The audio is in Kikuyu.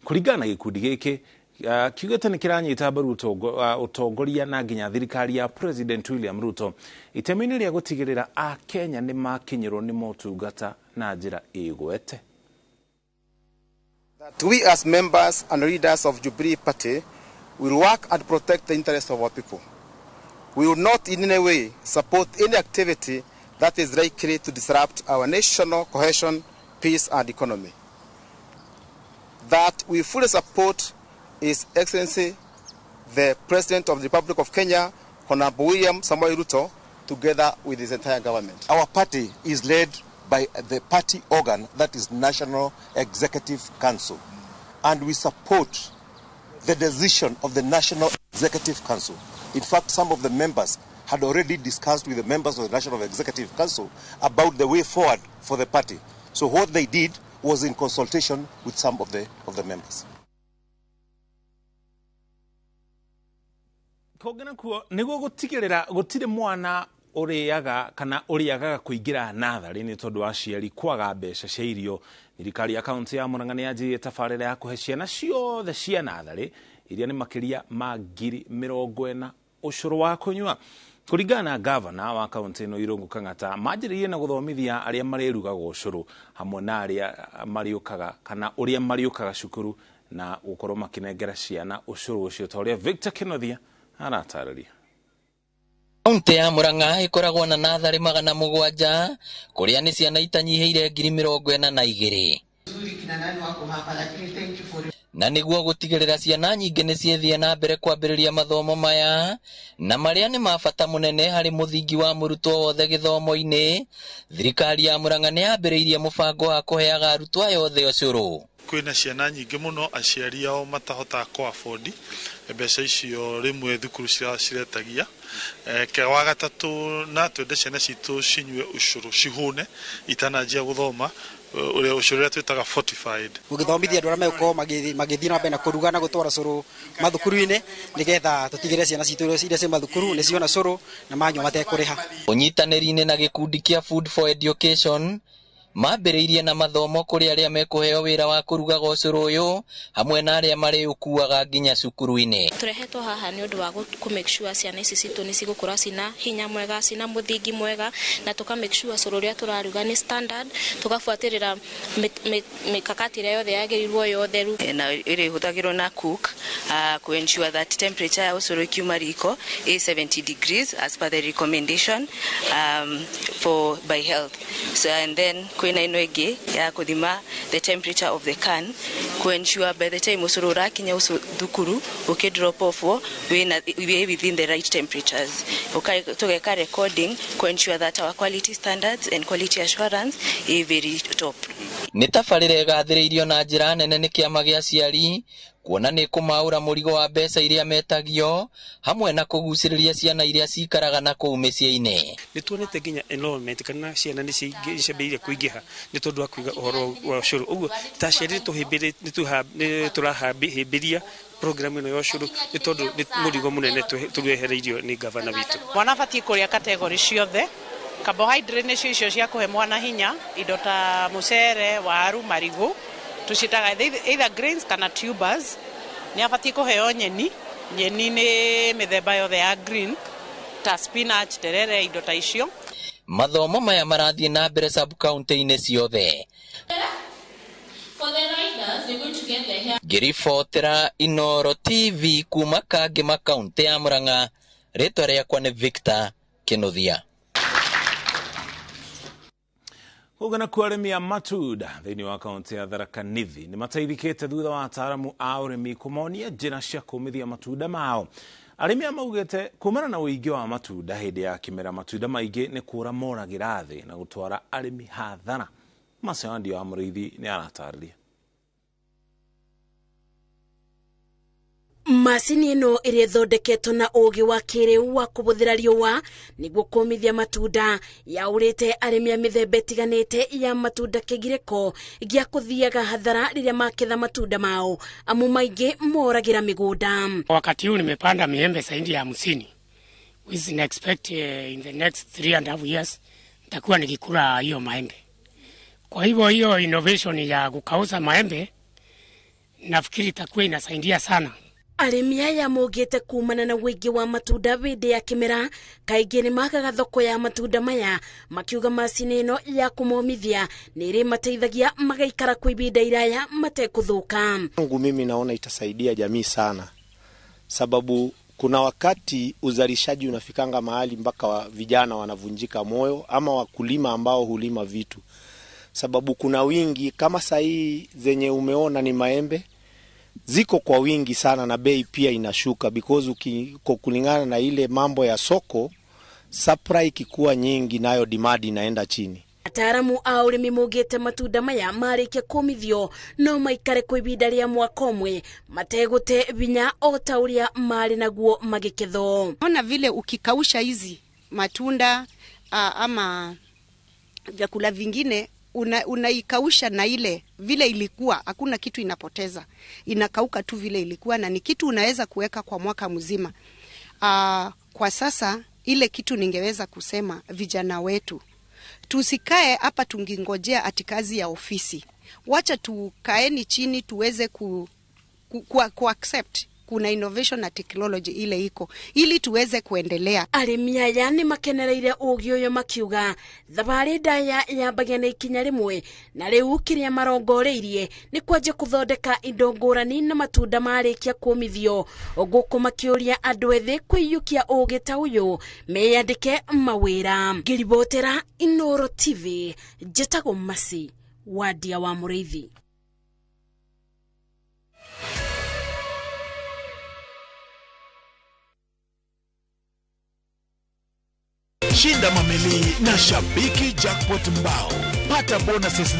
Kũringana na gĩkundi gĩkĩ, kiugĩte nĩ kĩranyita mbaru ũtongoria na nginya thirikari ya President William Ruto itemi-inĩ rĩa gũtigĩrĩra Akenya nĩ makinyĩrwo nĩ motungata na njĩra ĩgwete. That we as members and leaders of Jubilee Party will work and protect the interests of our people. We will not in any way support any activity that is likely to disrupt our national cohesion, peace and economy. That we fully support His Excellency the President of the Republic of Kenya, Honorable William Samoei Ruto, together with his entire government. Our party is led by the party organ, that is National Executive Council, and we support the decision of the National Executive Council. In fact, some of the members had already discussed with the members of the National Executive Council about the way forward for the party. So what they did was in consultation with some of the members. Kũngĩ nakuo nĩguo gũtigĩrĩra gũtirĩ mwana ũrĩaga kana ũrĩagaga kũingĩra natharĩ nĩ tondũ wa aciari kwaga mbeca cia irio. Thirikari ya kaunti ya Murang'a nĩ yanjirie tabarĩra ya kũhe ciana ciothe cia natharĩ iria nĩ makĩria ma 40,000 ũcũrũ wa kũnyua. Kũringana na gavana wa kaunti ĩno Irũngũ Kang'ata, manjĩrĩirie na gũthomithia arĩa marĩrugaga ũcũrũ hamwe na arĩa marĩũkaga kana ũrĩa marĩũkaga cukuru na gũkorwo makĩnengera ciana ũcũrũ ũcio ta ũrĩa Victor Kinothia aratarĩria. Kaunti ya Murang'a ĩkoragwo na natharĩ 700 kũrĩa nĩ ciana itanyihĩire 42,000. Na nĩguo gũtigĩrĩra ciana nyingĩ nĩ ciĩthiĩ na mbere kwambĩrĩria mathomo maya na marĩa nĩ ma bata mũnene harĩ mũthingi wa mũrutwo wothe gĩthomo-inĩ, thirikari ya Murang'a nĩ yambĩrĩirie mũbango wa kũheaga arutwo aya othe ũcũrũ. Kwĩna ciana nyingĩ mũno aciari ao matahotaga kũ afford mbeca icio rĩmwe thukuru ciretagia. Wa gatatũ, na twende ciana citũ cinyue ũcũrũ cihũne itananjia gũthoma, ũrĩa ũcũrũ ũrĩa twĩtaga fortified. Gũgĩthomithia andũ arĩa megũkorwo magĩthiĩ na mbere na kũruga na gũtwara cũrũ mathukuru-inĩ nĩgetha tũtigĩrĩre ciana citũ iria ciĩ mathukuru nĩ ciona cũrũ na manyua matekũrĩha. Ũnyitanĩri-inĩ na gĩkundi kĩa Food for Education mambĩrĩirie na mathomo kũrĩ arĩa mekũheo wĩra wa kũrugaga ũcũrũ ũyũ hamwe na arĩa marĩũkuaga nginya cukuru-inĩ. Tũrehetwo haha nĩ ũndũ wa kũ make sure ciana ici citũ nĩ cigũkũra cina hinya mwega, cina mũthingi mwega, na tũka make sure cũrũ ũrĩa tũraruga nĩ standard, tũgabuatĩrĩra mĩkakati ĩrĩa yothe yagĩrĩirwo ya ũtheru. Na ĩrĩa ĩhũthagĩrwo na cook, ku ensure that temperature ya ũcũrũ ĩkiuma riko ĩ 70 degrees as per the recommendation, for by health. So and then kwĩna ĩno ĩngĩ ya kũthima the temperature of the can ku ensure by the time ũcũrũ ũrakinya thukuru ũkĩ drop off wĩ within the right temperatures. Tũgeka recording ku ensure that our quality standards and quality assurance is very top. Nĩ tabarĩra ĩgathĩrĩirio na njĩra nene nĩ kĩama gĩa aciari kuona nĩ kũmaũra mũrigo wa mbeca iria metagio hamwe na kũgucĩrĩria ciana iria cikaraga na kũu mĩciĩ-inĩ. Nĩ tuonete nginya enrollment kana ciana nĩ ciambĩrĩirie kũingĩha nĩ tondũ wa kũiga ũhoro wa ũcũrũ. Ũguo ta aciari nĩ tũrahĩmbĩria program ĩno ya ũcũrũ nĩ tondũ nĩ mũrigo mũnene tũrehereirio nĩ gavana witũ. Mwana abatiĩ kũrĩa category ciothe. Carbohydrate nĩcio icio cia kũhe mwana hinya, indo ta mũcere, waru, marigũ, tũciĩtaga either grains kana tubers. Nĩ abatiĩ kũheo nyeni, nyeni nĩ mĩthemba yothe ya green ta spinach, terere, indo ta icio. Mathomo maya marathiĩ na mbere sub-county-inĩ ciothe. Ngĩribotera Inooro TV kuma Kangema kaunti ya Murang'a, rĩtwa rĩakwa nĩ Victor Kĩnuthia. Kũgana kwa arĩmi a matunda thĩinĩ wa kaunti ya Tharaka Nithi nĩ mateithĩkĩte thutha wa ataaramu a ũrĩmi kũmonia njĩra cia kũmithia matunda mao. Arĩmi aya maugĩte kumana na ũingĩ wa matunda hĩndĩ ya kĩmera, matunda maingĩ nĩ kũra moragĩra thĩ na gũtwara arĩmi hathara. Macewandio wa Mũrĩithi nĩ aratarĩria. Macini ĩno ĩrĩa ĩthondeketwo na ũũgĩ wa kĩrĩu wa kũhũthĩra riũa nĩguo kũmithia matunda yaũrĩte arĩmi a mĩthemba ĩtiganĩte ya matunda kĩgirĩko gĩa kũthiaga hathara rĩrĩa maketha matunda mao amu maingĩ moragĩra mĩgũnda. Wakati huu nimepanda miembe zaidi ya 50, which I expect in the next 3.5 years nitakuwa nikikula hiyo maembe. Kwa hivyo hiyo innovation ya kukauza maembe Nafikiri itakuwa inasaidia sana. Arĩmi aya maugĩte kumana na ũingĩ wa matunda hĩndĩ ya kĩmera kaingĩ nĩ magaga thoko ya matunda maya, makiuga macini ĩno ya kũmomithia nĩ ĩrĩmateithagia magaikara kwa ihinda iraya matekũthũka. Kwangu mimi naona itasaidia jamii sana, sababu kuna wakati uzalishaji unafikanga mahali mpaka vijana wanavunjika moyo ama wakulima ambao hulima vitu, sababu kuna wingi kama sahii zenye umeona ni maembe ziko kwa wingi sana na bei pia inashuka because kulingana na ile mambo ya soko, supply ikikuwa nyingi nayo demand inaenda chini. Ataaramu a ũrĩmi maugĩte matunda maya marĩkia kũmithio no maikare kwa ihinda rĩa mwaka ũmwe mategũte vinya o ta ũrĩa marĩ naguo magĩkethwo. Ona vile ukikausha hizi matunda ama vyakula vingine unaikausha na ile vile ilikuwa, hakuna kitu inapoteza, inakauka tu vile ilikuwa, na ni kitu unaweza kuweka kwa mwaka mzima. Kwa sasa ile kitu ningeweza kusema vijana wetu, tusikae hapa tungingojea ati kazi ya ofisi. Wacha tukaeni chini tuweze ku accept kuna innovation na technology ile iko ili tuweze kuendelea. Arĩmi aya nĩ makenereire ũgĩ ũyũ makiuga thabarĩ ndaya yambagia na ikinya rĩmwe na rĩu kĩrĩa marongoreirie nĩ kwanjia kũthondeka indo ngũrani na matunda marĩkia kũmithio, gũkũ makĩũria andũ ethĩ kwĩiyũkia ũgĩ ta ũyũ meyandĩke mawĩra. Ngĩribotera Inooro TV, njĩtagwo Mercy Wandia wa Mũrĩithi. Shinda mamili na Shabiki Jackpot Mbao. Pata bonuses.